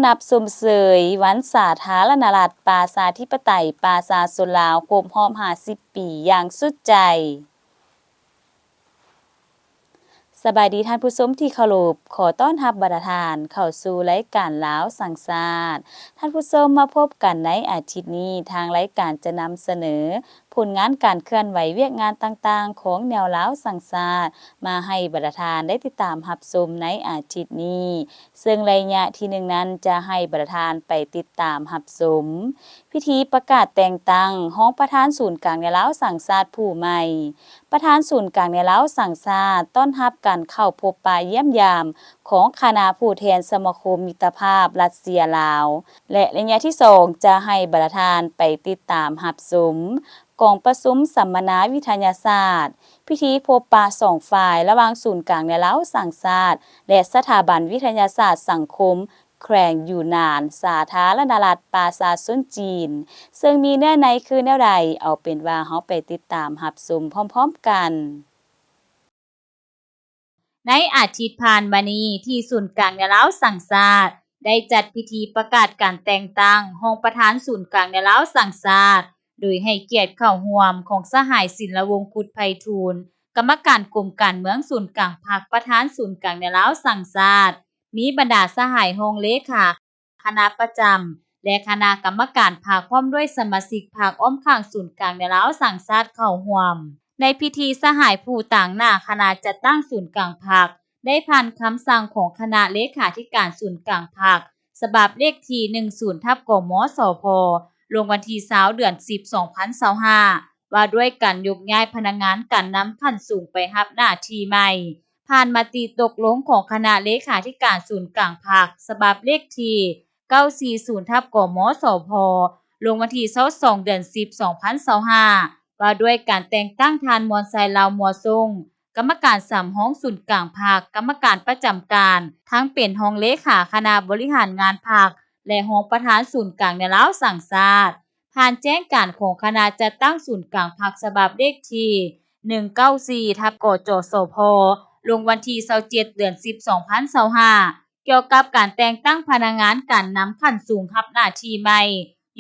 ນັບຊົມເຊີຍວັນສາທາລະນະລັດປະຊາທິປະໄຕປະຊາຊົນລາວຄົບຮອບຫ້າສິບປີຢ່າງສຸດໃຈ. ສະບາຍດີທ່ານຜູ້ຊົມທີ່ເຄົາລົບ, ຂໍຕ້ອນຮັບບັນດາທ່ານເຂົ້າສູ່ລາຍການລາວສ້າງຊາດ. ທ່ານຜູ້ຊົມ, ມາພົບກັນໃນອາທິດນີ້, ທາງລາຍການຈະນຳສະເໜີ ຜົນງານການເຄື່ອນໄຫວວຽກງານຕ່າງໆຂອງແນວລາວສ້າງຊາດ ມາໃຫ້ບັນດາທ່ານໄດ້ຕິດຕາມຮັບຊົມໃນອາທິດນີ້, ເຊິ່ງໄລຍະທີໜຶ່ງນັ້ນຈະໃຫ້ບັນດາທ່ານໄປຕິດຕາມຮັບຊົມ ພິທີປະກາດແຕ່ງຕັ້ງຮອງປະທານສູນກາງແນວລາວສ້າງຊາດຜູ້ໃໝ່. ປະທານສູນກາງແນວລາວສ້າງຊາດ ຕ້ອນຮັບການເຂົ້າພົບປະຢ້ຽມຢາມຂອງຄະນະຜູ້ແທນສະມາຄົມມິດຕະພາບລັດເຊຍ-ລາວ ແລະ ໄລຍະທີສອງ ຈະໃຫ້ບັນດາທ່ານໄປຕິດຕາມຮັບຊົມ ກອງປະຊຸມສຳມະນາວິທະຍາສາດ, ພິທີພົບປະສອງຝ່າຍລະຫວ່າງສູນກາງແນວລາວສ້າງຊາດ ແລະ ສະຖາບັນວິທະຍາສາດສັງຄົມແຂວງຢູ່ນານ ສາທາລະນະລັດປະຊາຊົນຈີນ, ເຊິ່ງມີເນື້ອໃນຄືແນວໃດ, ເອົາເປັນວ່າເຮົາໄປຕິດຕາມຮັບຊົມພ້ອມໆກັນ. ໃນອາທິດຜ່ານມານີ້ ທີ່ສູນກາງແນວລາວສ້າງຊາດ ໄດ້ຈັດພິທີປະກາດການແຕ່ງຕັ້ງຮອງປະທານສູນກາງແນວລາວສ້າງຊາດ ໂດຍໃຫ້ກຽດເຂົ້າຮ່ວມຂອງສະຫາຍ ສິນລະວົງ ຄຸດໄພທູນ ກຳມະການກົມການເມືອງສູນກາງພັກ ປະທານສູນກາງແນວລາວສ້າງຊາດ, ມີບັນດາສະຫາຍຮອງເລຂາ ຄະນະປະຈຳ ແລະ ຄະນະກຳມະການພັກ ພ້ອມດ້ວຍສະມາຊິກພັກອ້ອມຂ້າງສູນກາງແນວລາວສ້າງຊາດເຂົ້າຮ່ວມ. ໃນພິທີ ສະຫາຍຜູ້ຕາງໜ້າຄະນະຈັດຕັ້ງສູນກາງພັກ ໄດ້ຜ່ານຄຳສັ່ງຂອງຄະນະເລຂາທິການສູນກາງພັກ ສະບັບເລກທີໜຶ່ງສູນ ທັບ ກມສພ ລົງວັນທີຊາວ ເດືອນສິບ ສອງພັນຊາວຫ້າ ວ່າດ້ວຍການຍົກຍ້າຍພະນັກງານການນຳຂັ້ນສູງໄປຮັບໜ້າທີ່ໃໝ່. ຜ່ານມະຕິຕົກລົງຂອງຄະນະເລຂາທິການສູນກາງພັກ ສະບັບເລກທີເກົ້າສີ່ສູນ ທັບ ກມສພ ລົງວັນທີຊາວສອງ ເດືອນສິບ ສອງພັນຊາວຫ້າ ວ່າດ້ວຍການແຕ່ງຕັ້ງທ່ານ ມອນໄຊ ລາວມົວຊົງ ກຳມະການສຳຮອງສູນກາງພັກ, ກຳມະການປະຈຳການ, ທັງເປັນຮອງເລຂາຄະນະບໍລິຫານງານພັກ ແລະ ຮອງປະທານສູນກາງແນວລາວສ້າງຊາດ. ຜ່ານແຈ້ງການຂອງຄະນະຈັດຕັ້ງສູນກາງພັກ ສະບັບເລກທີໜຶ່ງເກົ້າສີ່ ທັບ ກຈສພ ລົງວັນທີຊາວເຈັດ ເດືອນສິບ ສອງພັນຊາວຫ້າ ກ່ຽວກັບການແຕ່ງຕັ້ງພະນັກງານການນຳຂັ້ນສູງຮັບໜ້າທີ່ໃໝ່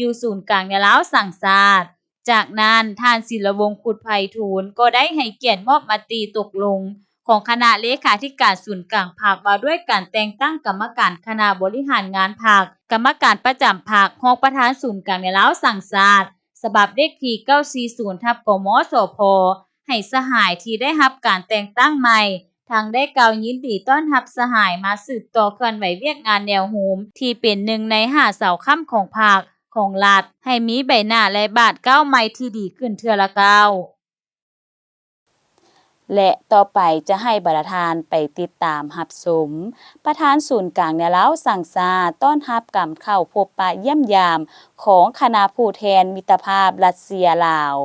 ຢູ່ສູນກາງແນວລາວສ້າງຊາດ. ຈາກນັ້ນ, ທ່ານ ສິນລະວົງ ຄຸດໄພທູນ ກໍໄດ້ໃຫ້ກຽດມອບມະຕິຕົກລົງຂອງຄະນະເລຂາທິການສູນກາງພັກ ວ່າດ້ວຍການແຕ່ງຕັ້ງກຳມະການຄະນະບໍລິຫານງານພັກ, ກຳມະການປະຈຳພັກ, ຮອງປະທານສູນກາງແນວລາວສ້າງຊາດ ສະບັບເລກທີເກົ້າສີ່ສູນ ທັບ ກມສພ ໃຫ້ສະຫາຍທີ່ໄດ້ຮັບການແຕ່ງຕັ້ງໃໝ່ ທັງໄດ້ກ່າວຍິນດີຕ້ອນຮັບສະຫາຍມາສືບຕໍ່ເຄື່ອນໄຫວວຽກງານແນວໂຮມທີ່ເປັນໜຶ່ງໃນຫ້າເສົາຄ້ຳຂອງພັກ, ຂອງລັດ ໃຫ້ມີໃບໜ້າ ແລະ ບາດກ້າວໃໝ່ທີ່ດີຂຶ້ນເທື່ອລະກ້າວ. ແລະ ຕໍ່ໄປຈະໃຫ້ບັນດາທ່ານໄປຕິດຕາມຮັບຊົມ ປະທານສູນກາງແນວລາວສ້າງຊາດ ຕ້ອນຮັບການເຂົ້າພົບປະຢ້ຽມຢາມຂອງຄະນະຜູ້ແທນມິດຕະພາບລັດເຊຍ-ລາວ.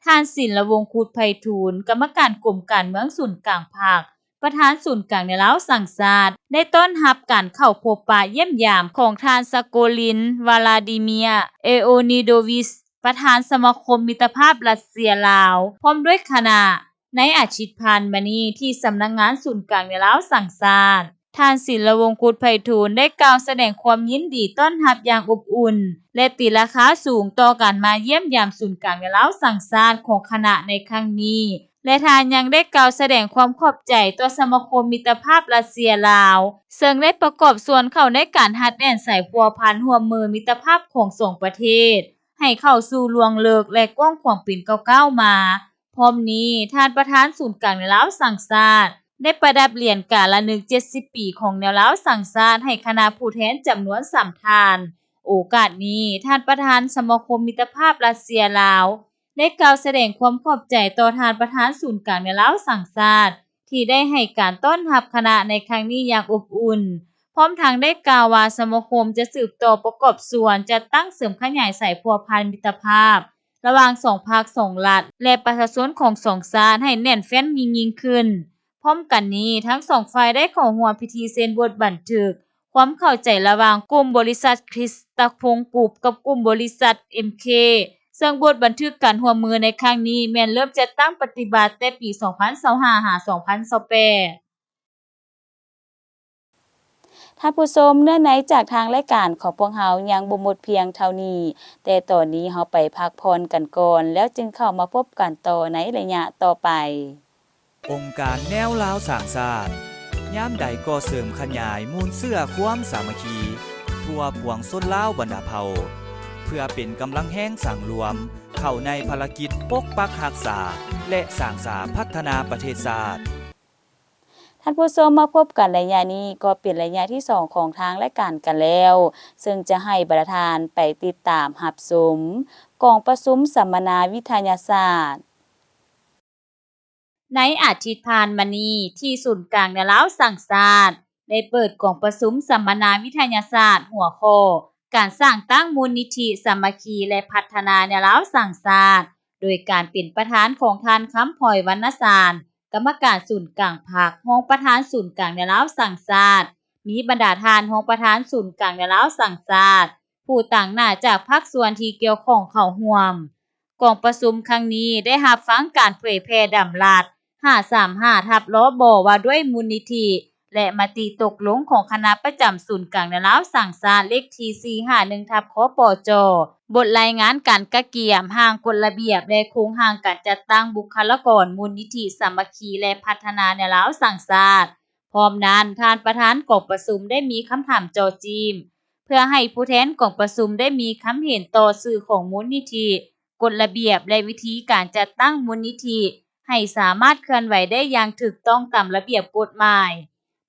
ທ່ານ ສິນລະວົງ ຄຸດໄພທູນ ກຳມະການກົມການເມືອງສູນກາງພັກ ປະທານສູນກາງແນວລາວສ້າງຊາດ ໄດ້ຕ້ອນຮັບການເຂົ້າພົບປະຢ້ຽມຢາມຂອງທ່ານ ສະໂກລິນ ວາລາດີເມຍ ເອໂອນີໂດວິຊ ປະທານສະມາຄົມມິດຕະພາບລັດເຊຍ-ລາວ ພ້ອມດ້ວຍຄະນະ ໃນອາທິດຜ່ານມານີ້ ທີ່ສຳນັກງານສູນກາງແນວລາວສ້າງຊາດ. ທ່ານ ສິນລະວົງ ຄຸດໄພທູນ ໄດ້ກ່າວສະແດງຄວາມຍິນດີຕ້ອນຮັບຢ່າງອົບອຸ່ນ ແລະ ຕີລາຄາສູງຕໍ່ການມາຢ້ຽມຢາມສູນກາງແນວລາວສ້າງຊາດຂອງຄະນະໃນຄັ້ງນີ້ ແລະ ທ່ານຍັງໄດ້ກ່າວສະແດງຄວາມຂອບໃຈຕໍ່ສະມາຄົມມິດຕະພາບລັດເຊຍ-ລາວ ເຊິ່ງໄດ້ປະກອບສ່ວນເຂົ້າໃນການຮັດແໜ້ນສາຍພົວພັນຮ່ວມມືມິດຕະພາບຂອງສອງປະເທດ ໃຫ້ເຂົ້າສູ່ລວງເລິກ ແລະ ກວ້າງຂວາງເປັນກ້າວໆມາ. ພ້ອມນີ້, ທ່ານປະທານສູນກາງແນວລາວສ້າງຊາດ ໄດ້ປະດັບຫຼຽນກາລະນຶກເຈັດສິບປີຂອງແນວລາວສ້າງຊາດໃຫ້ຄະນະຜູ້ແທນຈຳນວນສາມທ່ານ. ໂອກາດນີ້, ທ່ານປະທານສະມາຄົມມິດຕະພາບລັດເຊຍ-ລາວ ໄດ້ກ່າວສະແດງຄວາມຂອບໃຈຕໍ່ທ່ານປະທານສູນກາງແນວລາວສ້າງຊາດ ທີ່ໄດ້ໃຫ້ການຕ້ອນຮັບຄະນະໃນຄັ້ງນີ້ຢ່າງອົບອຸ່ນ, ພ້ອມທັງໄດ້ກ່າວວ່າສະມາຄົມຈະສືບຕໍ່ປະກອບສ່ວນຈັດຕັ້ງເສີມຂະຫຍາຍສາຍພົວພັນມິດຕະພາບ ລະຫວ່າງສອງພັກສອງລັດ ແລະ ປະຊາຊົນຂອງສອງຊາດໃຫ້ແໜ້ນແຟ້ນຍິ່ງໆຂຶ້ນ. ພ້ອມກັນນີ້, ທັງສອງຝ່າຍໄດ້ເຂົ້າຮ່ວມພິທີເຊັນບົດບັນທຶກຄວາມເຂົ້າໃຈລະຫວ່າງກຸ່ມບໍລິສັດຄຣິສຕະພົງກຣຸບ ກັບກຸ່ມບໍລິສັດເອັມເຄ ເຊິ່ງບົດບັນທຶກການຮ່ວມມືໃນຄັ້ງນີ້ແມ່ນເລີ່ມຈັດຕັ້ງປະຕິບັດແຕ່ປີສອງພັນຊາວຫ້າ ຫາ ສອງພັນຊາວແປດ. ທ່ານຜູ້ຊົມ, ເນື້ອໃນຈາກທາງລາຍການຂອງພວກເຮົາຍັງບໍ່ໝົດພຽງເທົ່ານີ້, ແຕ່ຕອນນີ້ເຮົາໄປພັກຜ່ອນກັນກ່ອນ ແລ້ວຈຶ່ງເຂົ້າມາພົບກັນຕໍ່ໃນໄລຍະຕໍ່ໄປ. ອົງການແນວລາວສ້າງຊາດ ຍາມໃດກໍເສີມຂະຫຍາຍມູນເຊື້ອຄວາມສາມັກຄີ ທົ່ວປວງຊົນລາວບັນດາເຜົ່າ ເພື່ອເປັນກຳລັງແຮງສັງລວມ ເຂົ້າໃນພາລະກິດປົກປັກຮັກສາ ແລະ ສ້າງສາພັດທະນາປະເທດຊາດ. ທ່ານຜູ້ຊົມ, ມາພົບກັນໄລຍະນີ້ກໍເປັນໄລຍະທີສອງຂອງທາງລາຍການກັນແລ້ວ, ເຊິ່ງຈະໃຫ້ບັນດາທ່ານໄປຕິດຕາມຮັບຊົມກອງປະຊຸມສຳມະນາວິທະຍາສາດ. ໃນອາທິດຜ່ານມານີ້, ທີ່ສູນກາງແນວລາວສ້າງຊາດ ໄດ້ເປີດກອງປະຊຸມສຳມະນາວິທະຍາສາດ ຫົວຂໍ້ ການສ້າງຕັ້ງມູນນິທິສາມັກຄີແລະພັດທະນາແນວລາວສ້າງຊາດ ໂດຍການເປັນປະທານຂອງທ່ານ ຄຳພອຍ ວັນນະສານ ກຳມະການສູນກາງພັກ, ຮອງປະທານສູນກາງແນວລາວສ້າງຊາດ, ມີບັນດາທ່ານຮອງປະທານສູນກາງແນວລາວສ້າງຊາດ, ຜູ້ຕາງໜ້າຈາກພາກສ່ວນທີ່ກ່ຽວຂ້ອງເຂົ້າຮ່ວມ. ກອງປະຊຸມຄັ້ງນີ້ໄດ້ຮັບຟັງການເຜີຍແຜ່ດຳລັດ ຫ້າສາມຫ້າ ທັບ ລບ ວ່າດ້ວຍມູນນິທິ ແລະ ມະຕິຕົກລົງຂອງຄະນະປະຈຳສູນກາງແນວລາວສ້າງຊາດ ເລກທີ ສີ່ຫ້າໜຶ່ງ ທັບ ຄປຈ, ບົດລາຍງານການກະກຽມ, ຮ່າງກົດລະບຽບ ແລະ ໂຄງຮ່າງການຈັດຕັ້ງບຸກຄະລາກອນມູນນິທິສາມັກຄີ ແລະ ພັດທະນາແນວລາວສ້າງຊາດ. ພ້ອມນັ້ນ, ທ່ານປະທານກອງປະຊຸມໄດ້ມີຄຳຖາມເຈາະຈີ້ມ ເພື່ອໃຫ້ຜູ້ແທນກອງປະຊຸມໄດ້ມີຄຳເຫັນຕໍ່ຊື່ຂອງມູນນິທິ, ກົດລະບຽບ ແລະ ວິທີການຈັດຕັ້ງມູນນິທິ ໃຫ້ສາມາດເຄື່ອນໄຫວໄດ້ຢ່າງຖືກຕ້ອງຕາມລະບຽບກົດໝາຍ.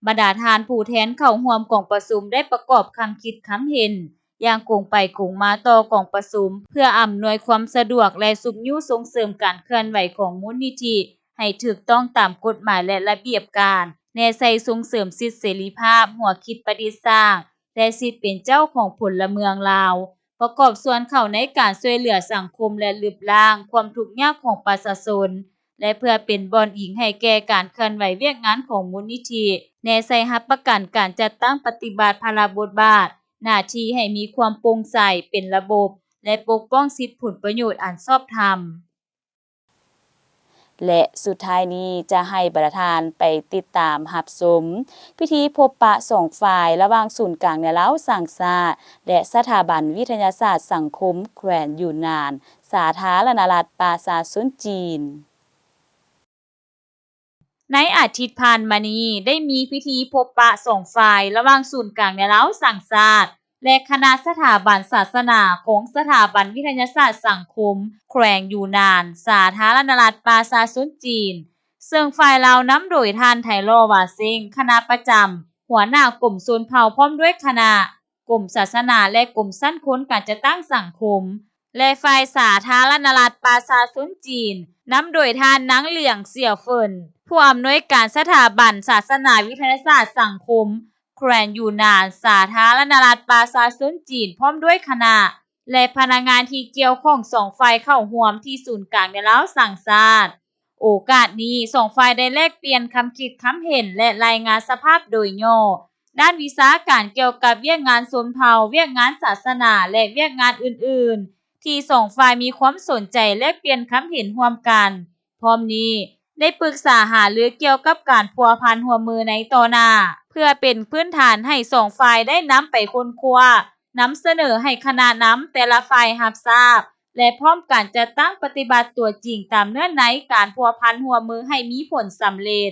ບັນດາທ່ານຜູ້ແທນເຂົ້າຮ່ວມກອງປະຊຸມໄດ້ປະກອບຄຳຄິດຄຳເຫັນຢ່າງກົງໄປກົງມາຕໍ່ກອງປະຊຸມ ເພື່ອອຳນວຍຄວາມສະດວກ ແລະ ຊຸກຍູ້ສົ່ງເສີມການເຄື່ອນໄຫວຂອງມູນນິທິໃຫ້ຖືກຕ້ອງຕາມກົດໝາຍ ແລະ ລະບຽບການ, ແນໃສ່ສົ່ງເສີມສິດເສລີພາບ, ຫົວຄິດປະດິດສ້າງ ແລະ ສິດເປັນເຈົ້າຂອງພົນລະເມືອງລາວ, ປະກອບສ່ວນເຂົ້າໃນການຊ່ວຍເຫຼືອສັງຄົມ ແລະ ລຶບລ້າງຄວາມທຸກຍາກຂອງປະຊາຊົນ ແລະ ເພື່ອເປັນບ່ອນອີງໃຫ້ແກ່ການເຄື່ອນໄຫວວຽກງານຂອງມູນນິທິ, ແນໃສ່ຮັບປະກັນການຈັດຕັ້ງປະຕິບັດພາລະບົດບາດໜ້າທີ່ໃຫ້ມີຄວາມໂປ່ງໃສ, ເປັນລະບົບ ແລະ ປົກປ້ອງສິດຜົນປະໂຫຍດອັນຊອບທຳ. ແລະ ສຸດທ້າຍນີ້ຈະໃຫ້ບັນດາທ່ານໄປຕິດຕາມຮັບຊົມພິທີພົບປະສອງຝ່າຍລະຫວ່າງສູນກາງແນວລາວສ້າງຊາດ ແລະ ສະຖາບັນວິທະຍາສາດສັງຄົມແຂວງຢູ່ນານ ສາທາລະນະລັດປະຊາຊົນຈີນ. ໃນອາທິດຜ່ານມານີ້ ໄດ້ມີພິທີພົບປະສອງຝ່າຍລະຫວ່າງສູນກາງແນວລາວສ້າງຊາດ ແລະ ຄະນະສະຖາບັນສາສະໜາຂອງສະຖາບັນວິທະຍາສາດສັງຄົມແຂວງຢູ່ນານ ສາທາລະນະລັດປະຊາຊົນຈີນ, ເຊິ່ງຝ່າຍລາວນຳໂດຍທ່ານ ໄທລໍ ວາເຊັງ ຄະນະປະຈຳ, ຫົວໜ້າກົມຊົນເຜົ່າ ພ້ອມດ້ວຍຄະນະ, ກົມສາສະໜາ ແລະ ກົມຊັ້ນຄົນການຈັດຕັ້ງສັງຄົມ ແລະ ຝ່າຍສາທາລະນະລັດປະຊາຊົນຈີນ ນຳໂດຍທ່ານ ນາງ ຫຼຽງ ເສຍເຟິນ ຜູ້ອຳນວຍການສະຖາບັນສາສະໜາວິທະຍາສາດສັງຄົມ ແຂວງຢູ່ນານ ສາທາລະນະລັດປະຊາຊົນຈີນ ພ້ອມດ້ວຍຄະນະ ແລະ ພະນັກງານທີ່ກ່ຽວຂ້ອງສອງຝ່າຍເຂົ້າຮ່ວມທີ່ສູນກາງແນວລາວສ້າງຊາດ. ໂອກາດນີ້, ສອງຝ່າຍໄດ້ແລກປ່ຽນຄຳຄິດຄຳເຫັນ ແລະ ລາຍງານສະພາບໂດຍຫຍໍ້ ດ້ານວິຊາການກ່ຽວກັບວຽກງານຊົນເຜົ່າ, ວຽກງານສາສະໜາ ແລະ ວຽກງານອື່ນໆ ທີ່ສອງຝ່າຍມີຄວາມສົນໃຈແລກປ່ຽນຄຳເຫັນຮ່ວມກັນ. ພ້ອມນີ້, ໄດ້ປຶກສາຫາລືກ່ຽວກັບການພົວພັນຮ່ວມມືໃນຕໍ່ໜ້າ ເພື່ອເປັນພື້ນຖານໃຫ້ສອງຝ່າຍໄດ້ນຳໄປຄົ້ນຄວ້າ, ນຳສະເໜີໃຫ້ຄະນະນຳແຕ່ລະຝ່າຍຮັບຊາບ ແລະ ພ້ອມກັນຈັດຕັ້ງປະຕິບັດຕົວຈິງຕາມເນື້ອໃນການພົວພັນຮ່ວມມືໃຫ້ມີຜົນສຳເລັດ.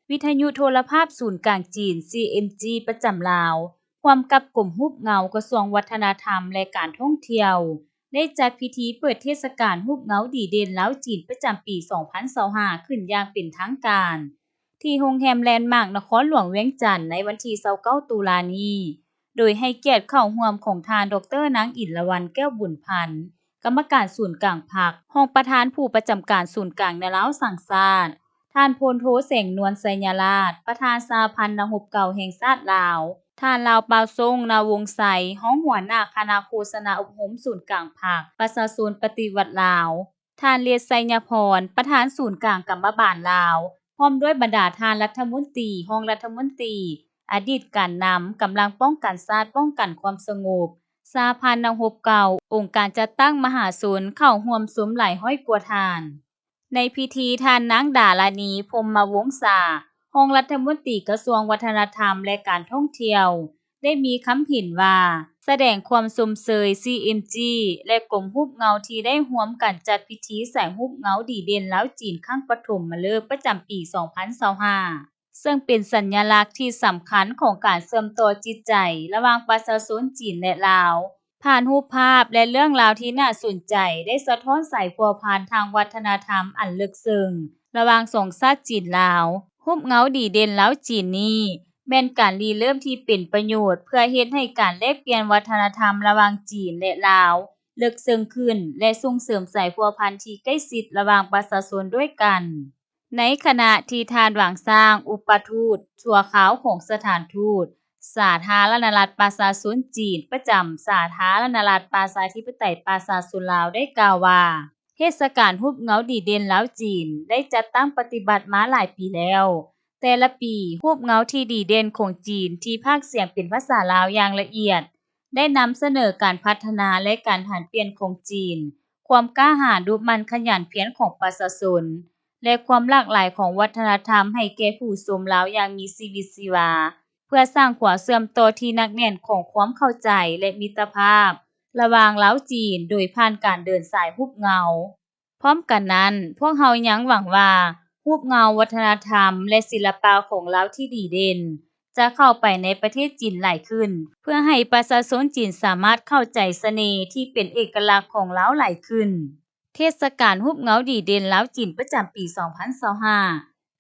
ວິທະຍຸໂທລະພາບສູນກາງຈີນ ຊີເອັມຈີ ປະຈຳລາວ ຮ່ວມກັບກົມຮູບເງົາ ກະຊວງວັດທະນະທຳ ແລະ ການທ່ອງທ່ຽວ ໄດ້ຈັດພິທີເປີດເທດສະການຮູບເງົາດີເດັ່ນລາວ-ຈີນ ປະຈຳປີສອງພັນຊາວຫ້າ ຂຶ້ນຢ່າງເປັນທາງການ ທີ່ໂຮງແຮມແລນມາກ ນະຄອນຫຼວງວຽງຈັນ ໃນວັນທີຊາວເກົ້າ ຕຸລານີ້ ໂດຍໃຫ້ກຽດເຂົ້າຮ່ວມຂອງທ່ານ ດອກເຕີ ນາງ ອິນລະວັນ ແກ້ວບຸນພັນ ກຳມະການສູນກາງພັກ, ຮອງປະທານຜູ້ປະຈຳການສູນກາງແນວລາວສ້າງຊາດ, ທ່ານ ພົນໂທ ແສງນວນ ໄຊຍະລາດ ປະທານສະຫະພັນນັກຮົບເກົ່າແຫ່ງຊາດລາວ, ທ່ານ ລາວປາວຊົງ ນາວົງໄຊ ຮອງຫົວໜ້າຄະນະໂຄສະນາອົບຮົມສູນກາງພັກປະຊາຊົນປະຕິວັດລາວ, ທ່ານ ເລດ ໄຊຍະພອນ ປະທານສູນກາງກຳມະບານລາວ ພ້ອມດ້ວຍບັນດາທ່ານລັດຖະມົນຕີ, ຮອງລັດຖະມົນຕີ, ອະດີດການນຳ, ກຳລັງປ້ອງກັນຊາດ, ປ້ອງກັນຄວາມສະຫງົບ, ສະຫະພັນນັກຮົບເກົ່າ, ອົງການຈັດຕັ້ງມະຫາຊົນ ເຂົ້າຮ່ວມຊົມຫຼາຍຮ້ອຍກວ່າທ່ານ. ໃນພິທີ, ທ່ານນາງ ດາລານີ ພົມມະວົງສາ, ຮ ຮອງລັດຖະມົນຕີກະຊວງວັດທະນະທຳ ແລະ ການທ່ອງທ່ຽວ ໄດ້ມີຄຳເຫັນວ່າ ສະແດງຄວາມຊົມເຊີຍ ຊີເອັມຈີ ແລະ ກົມຮູບເງົາທີ່ໄດ້ຮ່ວມກັນຈັດພິທີສາຍຮູບເງົາດີເດັ່ນລາວ-ຈີນຄັ້ງປະຖົມມະເລີກປະຈຳປີສອງພັນຊາວຫ້າ ເຊິ່ງເປັນສັນຍະລັກທີ່ສຳຄັນຂອງການເຊື່ອມຕໍ່ຈິດໃຈລະຫວ່າງປະຊາຊົນຈີນ ແລະ ລາວ. ຜ່ານຮູບພາບ ແລະ ເລື່ອງລາວທີ່ໜ້າສົນໃຈ ໄດ້ສະທ້ອນສາຍພົວພັນທາງວັດທະນະທຳອັນເລິກເຊິ່ງລະຫວ່າງສອງຊາດຈີນ-ລາວ. ຮູບເງົາດີເດັ່ນລາວ-ຈີນນີ້ ແມ່ນການລິເລີ່ມທີ່ເປັນປະໂຫຍດ ເພື່ອເຮັດໃຫ້ການແລກປ່ຽນວັດທະນະທຳລະຫວ່າງຈີນ ແລະ ລາວ ເລິກເຊິ່ງຂຶ້ນ ແລະ ສົ່ງເສີມສາຍພົວພັນທີ່ໃກ້ຊິດລະຫວ່າງປະຊາຊົນດ້ວຍກັນ. ໃນຂະນະທີ່ທ່ານ ຫວັງຊາງ ອຸປະທູດຊົ່ວຄາວຂອງສະຖານທູດສາທາລະນະລັດປະຊາຊົນຈີນ ປະຈຳສາທາລະນະລັດປະຊາທິປະໄຕປະຊາຊົນລາວ ໄດ້ກ່າວວ່າ ເທດສະການຮູບເງົາດີເດັ່ນລາວ-ຈີນ ໄດ້ຈັດຕັ້ງປະຕິບັດມາຫຼາຍປີແລ້ວ. ແຕ່ລະປີ, ຮູບເງົາທີ່ດີເດັ່ນຂອງຈີນທີ່ພາກສຽງເປັນພາສາລາວຢ່າງລະອຽດ ໄດ້ນຳສະເໜີການພັດທະນາ ແລະ ການຫັນປ່ຽນຂອງຈີນ, ຄວາມກ້າຫານດຸໝັ່ນຂະຫຍັນພຽນຂອງປະຊາຊົນ ແລະ ຄວາມຫຼາກຫຼາຍຂອງວັດທະນະທຳໃຫ້ແກ່ຜູ້ຊົມລາວຢ່າງມີຊີວິດຊີວາ, ເພື່ອສ້າງຂົວເຊື່ອມຕໍ່ທີ່ໜັກແໜ້ນຂອງຄວາມເຂົ້າໃຈ ແລະ ມິດຕະພາບລະຫວ່າງລາວ-ຈີນ ໂດຍຜ່ານການເດີນສາຍຮູບເງົາ. ພ້ອມກັນນັ້ນ, ພວກເຮົາຍັງຫວັງວ່າ ຮູບເງົາວັດທະນະທຳ ແລະ ສິລະປະຂອງລາວທີ່ດີເດັ່ນ ຈະເຂົ້າໄປໃນປະເທດຈີນຫຼາຍຂຶ້ນ, ເພື່ອໃຫ້ປະຊາຊົນຈີນສາມາດເຂົ້າໃຈສະເໜ່ທີ່ເປັນເອກະລັກຂອງລາວຫຼາຍຂຶ້ນ. ເທດສະການຮູບເງົາດີເດັ່ນລາວ-ຈີນ ປະຈຳປີສອງພັນຊາວຫ້າ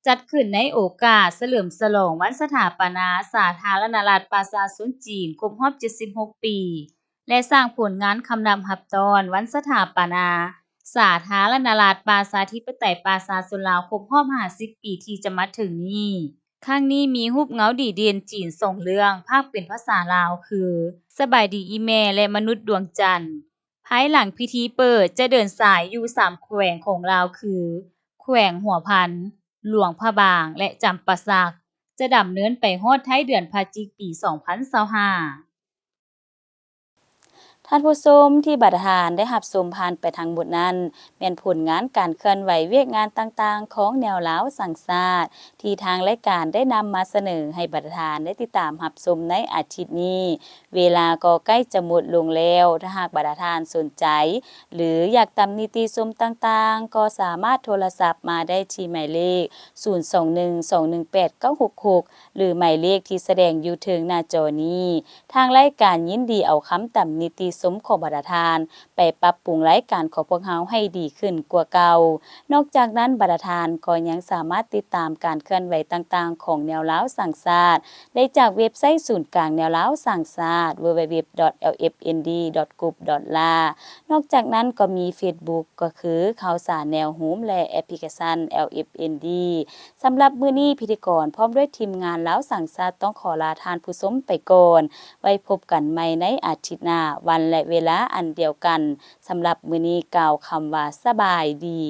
ຈັດຂຶ້ນໃນໂອກາດສະເຫຼີມສະຫຼອງວັນສະຖາປະນາສາທາລະນະລັດປະຊາຊົນຈີນຄົບຮອບເຈັດສິບຫົກປີ ແລະ ສ້າງຜົນງານຄຳນັບຮັບຕ້ອນວັນສະຖາປະນາສາທາລະນະລັດປະຊາທິປະໄຕປະຊາຊົນລາວຄົບຮອບຫ້າສິບປີທີ່ຈະມາເຖິງນີ້. ຄັ້ງນີ້ມີຮູບເງົາດີເດັ່ນຈີນສອງເລື່ອງ ພາກເປັນພາສາລາວຄື ສະບາຍດີອີ່ແມ່ ແລະ ມະນຸດດວງຈັນ. ພາຍຫຼັງພິທີເປີດຈະເດີນສາຍຢູ່ສາມແຂວງຂອງລາວຄື ແຂວງຫົວພັນ, ຫຼວງພະບາງ ແລະ ຈຳປາສັກ, ຈະດຳເນີນໄປຮອດທ້າຍເດືອນພະຈິກປີສອງພັນຊາວຫ້າ. ທ່ານຜູ້ຊົມທີ່ບັດຕາທ່ານໄດ້ຮັບຊົມຜ່ານໄປທັງໝົດນັ້ນ ແມ່ນຜົນງານການເຄື່ອນໄຫວວຽກງານຕ່າງໆຂອງແນວລາວສ້າງຊາດ ທີ່ທາງລາຍການໄດ້ນຳມາສະເໜີໃຫ້ບັດຕາທ່ານໄດ້ຕິດຕາມຮັບຊົມໃນອາທິດນີ້. ເວລາກໍໃກ້ຈະໝົດລົງແລ້ວ, ຖ້າຫາກບັດຕາທ່ານສົນໃຈ ຫຼື ຢາກຕຳນິຕິຊົມຕ່າງໆ ກໍສາມາດໂທລະສັບມາໄດ້ທີ່ໝາຍເລກ ສູນສອງໜຶ່ງ ສອງໜຶ່ງແປດ ເກົ້າຫົກຫົກ ຫຼື ໝາຍເລກທີ່ສະແດງຢູ່ເທິງໜ້າຈໍນີ້. ທາງລາຍການຍິນດີເອົາຄຳຕຳນິຕິຊົມຂອງບັດຕາທ່ານໄປປັບປຸງລາຍການຂອງພວກເຮົາໃຫ້ດີຂຶ້ນກວ່າເກົ່າ. ນອກຈາກນັ້ນ, ບັດຕາທ່ານກໍຍັງສາມາດຕິດຕາມການເຄື່ອນໄຫວຕ່າງໆຂອງແນວລາວສ້າງຊາດ ໄດ້ຈາກເວັບໄຊສູນກາງແນວລາວສ້າງຊາດ www.lfnd.gov.la. ນອກຈາກນັ້ນກໍມີເຟສບຸກ ກໍຄືຂ່າວສານແນວໂຮມ ແລະ ແອັບພລິເຄຊັນ LFND. ສຳລັບມື້ນີ້, ພິທີກອນພ້ອມດ້ວຍທີມງານລາວສ້າງຊາດ ຕ້ອງຂໍລາທ່ານຜູ້ຊົມໄປກ່ອນ. ໄວ້ພົບກັນໃໝ່ໃນອາທິດໜ້າ, ວັນ ແລະ ເວລາອັນດຽວກັນ. ສຳລັບມື້ນີ້, ກ່າວຄຳວ່າສະບາຍດີ.